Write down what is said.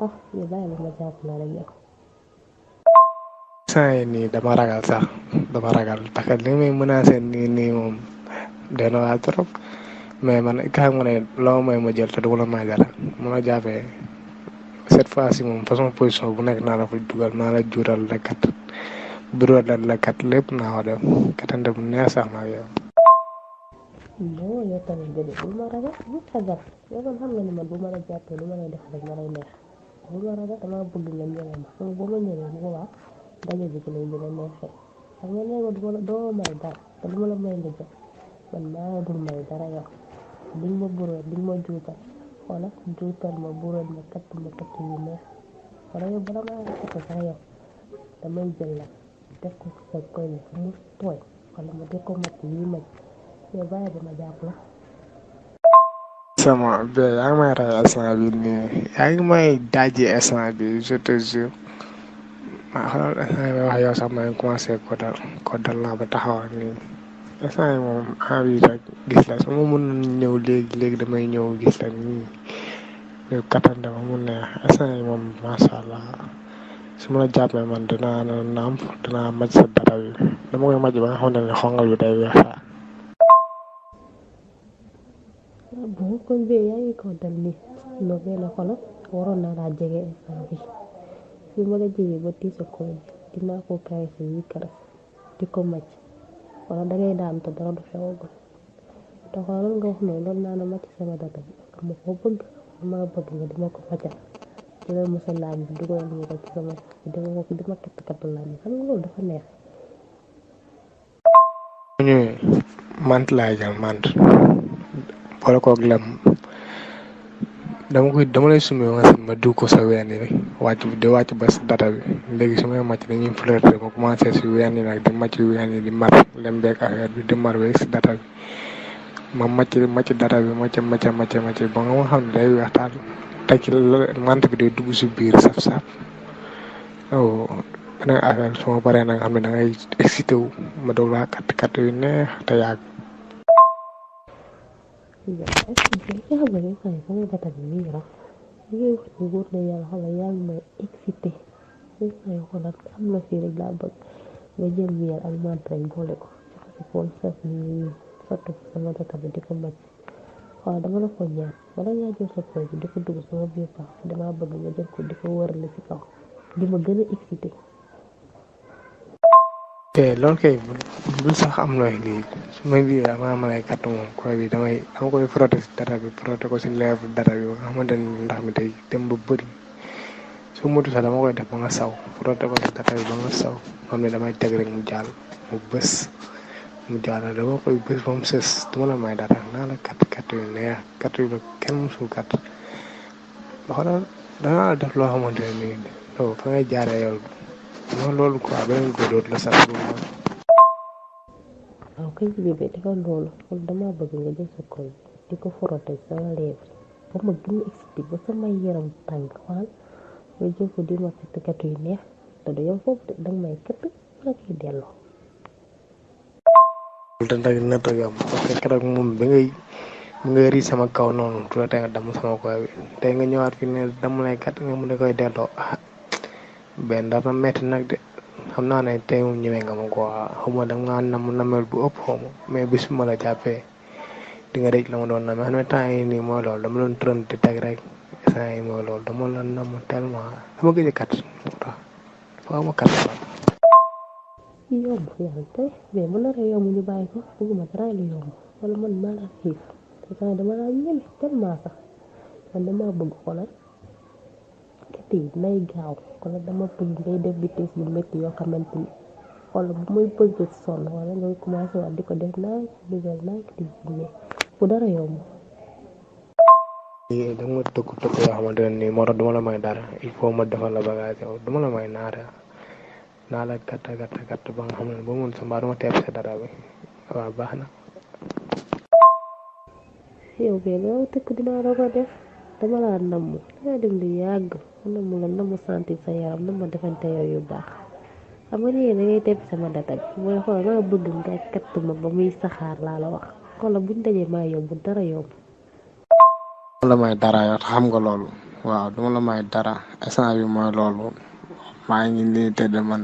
ah yow bàyyi la ma jàpp la rek yow. saa yi nii dama ragal sax dama ragal parce que li may menacé nii moom dana waa trop mais man xam nga ne loo may ma jël te du ma la may dara ma la jàppee cette fois ci moom façon position bu nekk naa la fa dugal naa la juutal la kat bureau la kat lépp naa ko def katante bu neex sax ma ak yow. non yow tamit bébé bul ma ragal bul ragal yow man xam nga ni man bu ma la jàppee lu ma lay def rek ma lay neex bul ma ragal damaa bëgg nga ñëwee ma xam nga boo ma ñëwee bu boobaa daje bi ci lay gën a neexee xam nga nee nga du ma la doo may dara te du ma la may nga jël man maa la dul may dara yow diñ ma buróot diñ ma juutal wala juutal ma buróot ma katt yu neex wala yow bala maa katt sax yow damay jël la def ko ci sa koy bi mu tooy wala ma def ko matt yi maj yow bàyyi ba ma jàpp la. sama be yaa ngi may rey instant bi nii yaa ngi may dajji instant bi je te jure maa xoolal instant bi wax yow sax maa ngi commencé kodal naa ba taxawal nii instant yi moom envie rek gis la su ma mën ñëw léegi damay ñëw gis la nii ñu kattante ba mu neex instant yi moom macha allah su ma la jàppee man dinaa nàmp dinaa maj sa dara bi dama koy maj ba nga xamante ne xongal bi day weex sax. bon kon bee yaa ngi ko dal nii non bee la xoolal waroon naa laa jege instant bi fi ma la jegee ba tiisa ko dinaa ko caressé yi karas di ko màcc wala dangay daan te dara du xewagul te xoolal nga wax noonu loolu naa la màcc sama data bi ama ko bëgg dama bëgg nga dima ko màccal jëlal ma sa laaj bi dugal ñu ko ci sama dima katt laaj bi xam nga loolu dafa neex. bu ñëwee mant laay jël mant boole koog lem dama lay sumé nga ma diw ko sa ween yi wàcc ba sa data bi léegi su may màcc dañuy flirté ma commencé si ween yi nag di màcc ween yi di mar lem beeg affaire bi di mar beeg si data bi ma màcc data bi màcc ba nga xam ne day weex taal teg ci mant bi day dugg si biir saf-saf oh beneen affaire su ma paree nag xam ne da ngay excité wu ma doog laa kat yu neex te yàgg. yaa ngi may sama data bi nii rax li ngay wax ni wóor na yàlla xam yaa ngi may excité li may xoolal am na fii rek laa bëgg nga jël miel ak mant rek boole ko ci pool saf ni sotti ko sama data bi di ko màcc waaw dama la ko ñaan wala ngaa jël sa pool bi di ko dugg sama biir pax damaa bëgg nga jël ko di ko wërale ci kaw di ma gën a excité. te loolu kay bul sax am looy lii su ma bii maa ma lay katt moom koy bi dama koy frotté si data bi frotté ko si lèvre data bi ba nga xamante ni ndax mi day dem ba bëri su mutu sax dama koy def ba nga saw frotté ko si data bi ba nga saw xam ne damay teg rek mu jàll mu bës mu jàll dama koy bës ba mu sës duma la may dara naa la katt yu neex katt yu la kenn musul katt xoolal danaa la def loo xamante ne nii yow fa ngay jaaree yow non loolu quoi beneen góor dootu la sax waaw kay bébé dafa loolu kon dama bëgg nga jël sa koy di ko frotté sama lèvre ba ma gën a excité ba sama yaram tàng xool nga jël ko di ma katt yu neex te du yow foofu danga may katt wala koy delloo. te nag nata yam parce que keroog moom bi ngay rii sama kaw noonu tuuti tey nga damm sama koy bi tey nga ñëwaat fi ne damm lay kat nga mun a koy delloo benn dafa metti nag de xam naa ne tey moom ñëwee nga ma ko xaw ma da nga namel bu ëpp xaw ma mais bis ma la jàppee di nga dégg la ma doon namel xam ne temps yi nii mooy loolu dama doon trën di teg rek temps yi mooy loolu dama la nam tellement dama gëj a kat moo tax faaw ma kat yomb yàlla tey mais bu naree yomb ñu bàyyi ko bëgguma dara lu yomb wala man maa la xiif te temps dama laa ñeme tellement sax man dama bëgg xoolal kat yi nay gaaw kon dama bëgg ngay def vitesse yu métti yoo xamante ni xool bu muy bëgg sonn wala ngay commencé waat di ko def naaj dugal naaj di génne bu dara yomb. lii da nga ma tëkk yoo xamante ne nii moo tax duma la may dara il faut ma defal la bagage yow duma la may naara naa la gàtt ba nga xam ne ba mun sa mbaa duma teeb sa dara bi waaw baax na. yow bee loolu tëkk dinaa la ko def dama laa namm danga dem lu yàgg namm la namm sentir sa yaram namm defante yow yu baax xam nga nii da ngay teeb sama data bi mooy xool maa bëgg nga katt ma ba muy saxaar laa la wax xoolal buñ dajee maa yomb dara yomb. la may dara yow xam nga loolu waaw duma la may dara instant bi mooy loolu maa ngi nii tëdd man